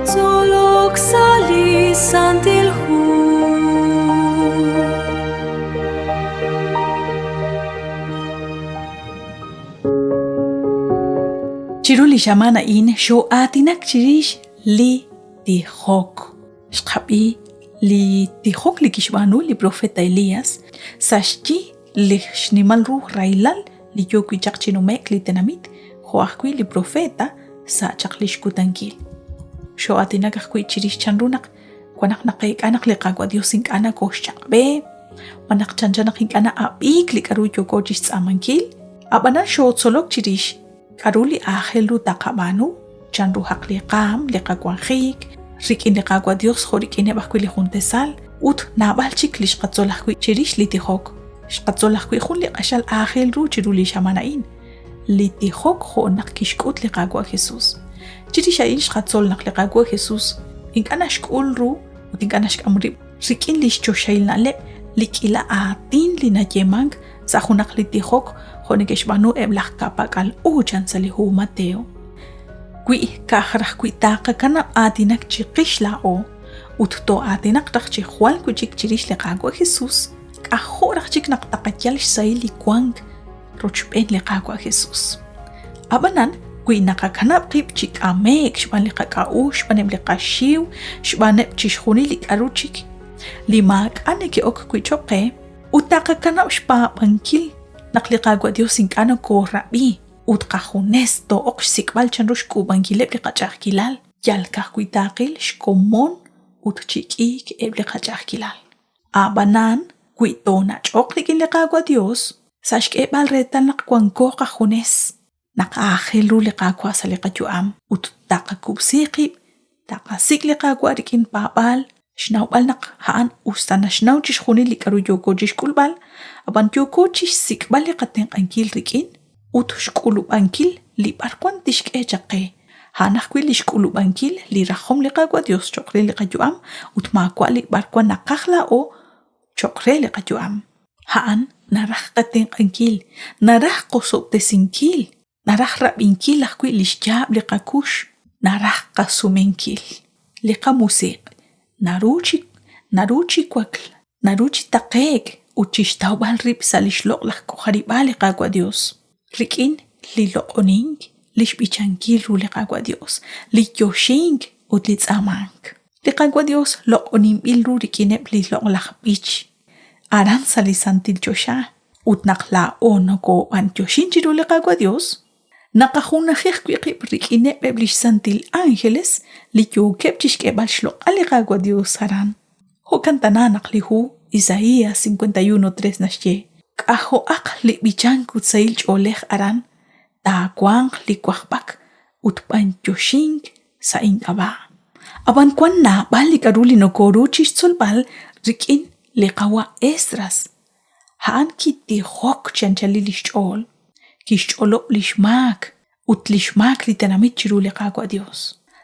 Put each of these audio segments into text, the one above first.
Tzolok sa' li Santil Hu. Chiru li xamaan a'in xoo'aatinak chirix li tijok. Xqab'i li tijok li kixb'aanu li profeta Elías sa' xyi li xnimal ru rahilal li yoo wi' chaq chi nume'k li tenamit jo' ajwi' li profeta sa' chaq lix kutankil. Xoo'aatinak ajwi' chirix chanru naq wan naq naqeek'a naq li Qaawa' Dios ink'a' nakooxchaq'b'e, wan naq chanchan naq ink'a' na'ab'iik li k'a'ru yooko chixtz'aamankil, a'b'anan xootzolok chirix k'a'ru li aajel ru taqab'aanu, chanruhaq li qaam, li qawanjik, rik'in li Qaawa' Dios jo' rik'ineb' ajwi' li jun tasal, ut naab'al chik li xqatzol ajwi' chirix li tijok. Xqatzol ajwi' jun li q'axal aajel ru chiru li xamaan a'in, li tijok jo' naq kixk'ut li Qaawa' Jesus. Chirix a'in xqatzol naq li Qaawa' Jesus ink'a' naxk'ul ru ut ink'a' naxk'am rib' rik'in li xchoxahil na'leb' li k'iila aatin li nayeemank sa' junaq li tijok jo' neke'xb'aanu eb' laj ka'pak'al u chan sa' li hu Mateo. Wi ka'aj raj wi' taqakanab' aatinak chiqix laa'o ut too'aatinaq raj chi jwal wi' chik chirix li Qaawa' Jesus, k'ajo' raj chik naq taqayal xsahil li wank rochb'een li Qaawa' Jesus. Ab'anan, wi naqakanab' qib' chi k'ame'k xb'aan li qak'a'uxl, xb'aaneb' li qaxiw, xb'aaneb' chixjunil li k'aru chik li maak'a' neke'ok wi' cho'q qe, Ut taqakanab' xpaab'ankil naq li Qaawa' Dios ink'a' nokoorab'i ut qajunes too'oq xsik'b'al chanru xk'uub'ankileb' li qach'a'ajkilal, yal ka'ajwi' taaqil xkomon ut chi k'iik eb' li qach'a'ajkilal. A'b'anan, wi toonach'oq rik'in li Qaawa' Dios, sa' xk'eeb'al reetal naq wanko qajunes, naq aajel ru li Qaawa' sa' li qayu'am ut taqakub'si qib', taqasik' li Qaawa' rik'in paab'aal, xnawb'al naq a'an us ta naxnaw chixjunil li k'a'ru yooko chixk'ulb'al, ab'an yooko chixsik'b'al li qatenq'ankil rik'in ut xk'ulub'ankil li b'arwan tixk'e chaq qe, a'an ajwi' li xk'ulub'ankil li rajom li Qaawa' Dios choq' re li qayu'am ut maawa' li b'arwan naqaj laa'o choq' re li qayu'am. A'an naraj qatenq'ankil, naraj qosob'tesinkil, naraj rab'inkil ajwi' lix yaab' li qakux, naraj qasumenkil. Li qamusiq' naru chi naru chi wakl, naru chi taqe'k ut chixtawb'al rib' sa' lix loq'laj k'ojarib'aal li Qaawa' Dios rik'in li loq'onink, lix b'ichankil ru li Qaawa' Dios, li yoxink ut li tz'aamank. Li Qaawa' Dios loq'oninb'il ru rik'ineb' li loq'laj b'ich aran sa' li santil choxa ut naq laa'o nokoob'anyoxin chiru li Qaawa' Dios, naqajunaji ajwi' qib' rik'ineb' eb' li xsantil ángeles li yookeb' chi xk'eeb'al xloq'al li Qaawa' Dios aran. Jo'kan tana naq li hu Isaías 51:3 naxye, K'ajo'aq li b'ichank ut sahil ch'oolej aran, taawanq li wajb'ak ut b'anyoxink sa' ink'ab'a'. Ab'an wank naab'al li k'aru li nokooru chi xtzolb'al rik'in li qawa' Esdras. A'an kitijok chi anchalil li xch'ool, kixch'olob' li xmaak ut li xmaak li tenamit chiru li Qaawa' Yos.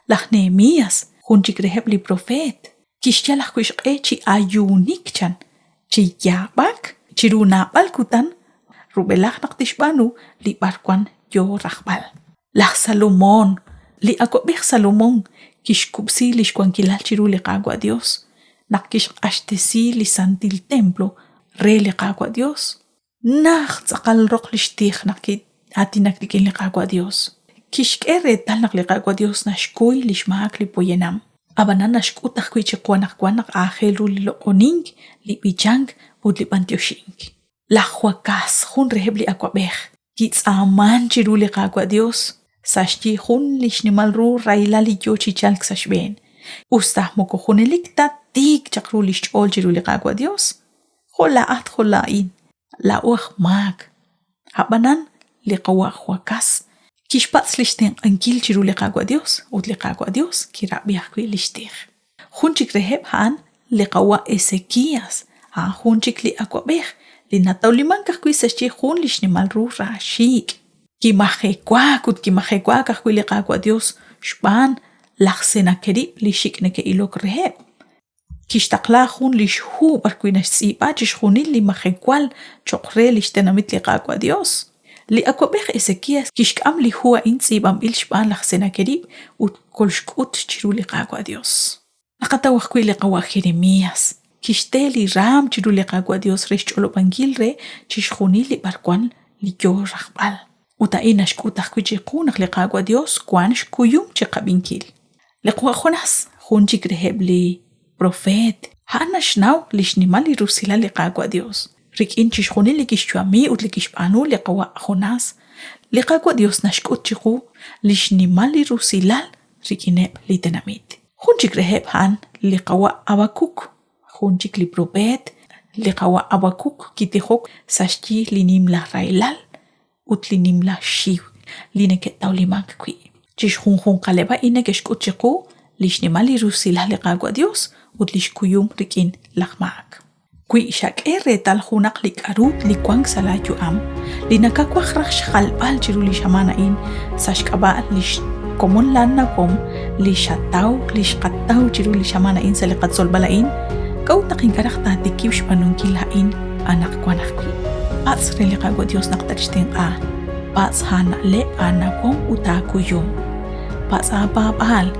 Laj Nehemías, jun chik reheb' li propeet, kixyal ajwi' xq'e chi ayuunik chan, chi yaab'ak chiru naab'al kutan rub'elaj naq tixb'aanu li b'arwan yo rajb'al. Laj Salomón, li awab'ej Salomón kixkub'si li xwankilal chiru li Qaawa' Yos naq kixq'axtesi li santil templo re li Qaawa' Yos. Najt tz'aqal roq li xtij naq ki'aatinak rik'in li Qaawa' Yos. Kixk'e reetal naq li Qaawa' Yos naxkuy li xmaak li poyanam, ab'anan naxk'ut ajwi' chiqu anaqwan naq aajel ru li loq'onink, li b'ichank ut li b'anyoxink. Laj Johakás, jun reheb' li awab'ej, kitz'aamank chiru li Qaawa' Yos sa' xyi jun li xnimal ru rahilal li yo chi chalk sa' xb'een. Us ta moko junelik ta tiik chaq ru li xch'ool chiru li Qaawa' Yos, jo' laa'at jo' laa'in, laa'o aj maak. Ab'anan li qawa' Johakás kixpatz' li xtenq'ankil chiru li Qaawa' Yos ut li Qaawa' Yos kirab'i ajwi' li xtij. Jun chik reheb' a'an li qawa' Esekías, a'an jun chik li awab'ej li natawlimank ajwi' sa' xyi jun li xnimal ru raaxiik'. Kimajewaak ut kimajewaak ajwi' li Qaawa' Yos xb'aan laj Senakerib li xik' neke'ilok reheb'. Kixtaqla jun li xhu b'arwi' naxtz'iib'a chixjunil li majewal cho'q re li xtenamit li Qaawa' Yos. Li awab'ej Esekías kixk'am li hu a'in tz'iib'anb'il xb'aan laj Senakerib ut kolxk'ut chiru li Qaawa' Yos. Naqataw ajwi' li qawa' Jeremías, kixte li raanm chiru li Qaawa' Yos re xch'olob'ankil re chixjunil li b'arwan li yo rajb'al. Ut a'in naxk'ut ajwi' chiqu naq li Qaawa' Yos wank xkuyum chi qab'inkil. Li qawa' Jonás, jun chik reheb' li propeet, a'an naxnaw li xnimal li rusilal li Qaawa' Yos. Rik'in chixjunil li kixyu'ami ut li kixb'aanu li qawa' Jonás, li Qaawa' Yos naxk'ut chiqu li xnimal li rusilal rik'ineb' li tenamit. Jun chik reheb' a'an li qawa' Habakuk, jun chik li propeet. Li qawa' Habakuk kitijok sa' xyi li nimla rahilal ut li nimla xiw li neke'tawlimank wi'. Chixjunjunqaleb' a'in neke'xk'ut chiqu li xnimal li rusilal li Qaawa' Dios ut li xkuyum rik'in laj maak. Wi xak'e reetal junaq li k'a'ru li wank sa' laa yu'am, li nakawaj raj xjalb'al chiru li xamaan a'in sa' xk'ab'a' lix komon laa nawom li xataw, li xqataw chiru li xamaan a'in sa' li qatzolb'al a'in, k'a'ut naq ink'a' raj taatikib' xb'aanunkil a'in anaqwan ajwi'? Patz' re li Qaawa' Dios naq tatxtenq'a. Patz' aana'leb', aanawom, ut aakuyum. Patz' aapaab'aal.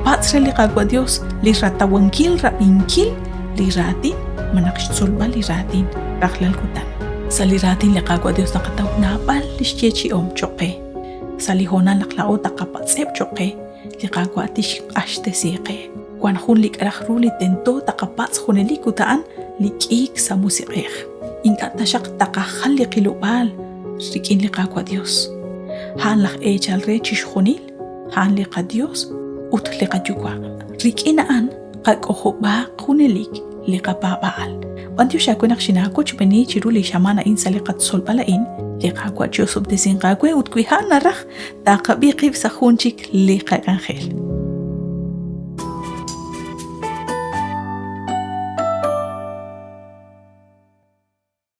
Patz' re li Qaawa' Dios li ratawankil rab'inkil li raatin malaj xtzolb'al li raatin rajlal kutan. Sa' li raatin li Qaawa' Dios naqataw naab'al li xyeechi'om cho'q qe. Sa' li hoonal naq laa'o taqapatz'eb' cho'q qe, li Qaawa' tixq'axtesi qe. Wan jun li k'a'raj ru li tento taqapatz' junelik ut a'an li k'iik sa' musiq'ej. Ink'a' taxaq taqajal li qilob'aal rik'in li Qaawa' Dios. A'an laj eechal re chixjunil, a'an li qaDios ut li qaYuwa'. Rik'in a'an qak'ojob'aaq junelik li qapaab'aal. B'antiox aawe naq xinaawochb'eeni chiru li xamaan a'in sa' li qatzolb'al a'in, li Qaawa' chi'osob'tesinq aawe ut wi a'an naraj, taqab'i qib' sa' jun chik li qak'anjel.